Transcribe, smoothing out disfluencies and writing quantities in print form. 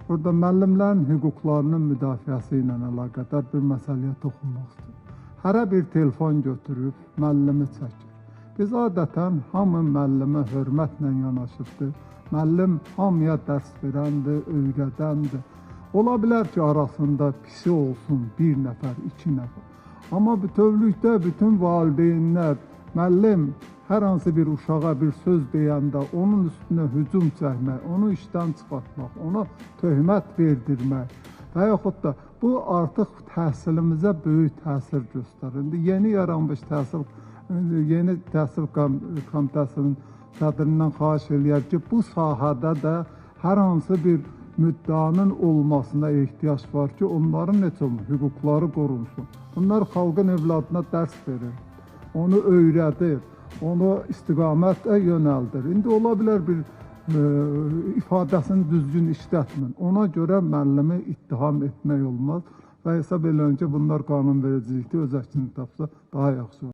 Burada müəllimlərin hüquqlarının müdafiəsi ilə əlaqədar bir məsələyə toxunmaq istəyirəm. Hərə bir telefon götürüb müəllimi çəkir. Biz adətən hamı müəllimə hörmətlə yanaşıbdır. Müəllim hamıya dərs verəndir, öyrədəndir. Ola bilər ki, arasında pisi olsun bir nəfər, iki nəfər. Amma bütövlükdə bütün valideynlər, müəllim hər hansı bir uşağa bir söz deyəndə onun üstünə hücum çəkmək, onu işdən çıxartmaq, ona töhmət verdirmək və yaxud da bu artıq təhsilimizə böyük təsir göstərir. İndi yeni yaranmış təhsil, yeni təhsil komitəsinin sədrindən xahiş eləyər ki, bu sahədə də hər hansı bir müddəanın olmasına ehtiyac var ki, onların heç olmasa hüquqları qorunsun. Bunlar xalqın övladına dərs verir, onu öyrədir, onu istiqamətə yönəldir. İndi ola bilər bir ifadəsini düzgün işlətmir. Ona görə müəllimi ittiham etmək olmaz və hesab edirəm ki, bunlar qanunvericilikdə öz əksini tapsa daha yaxşı olar.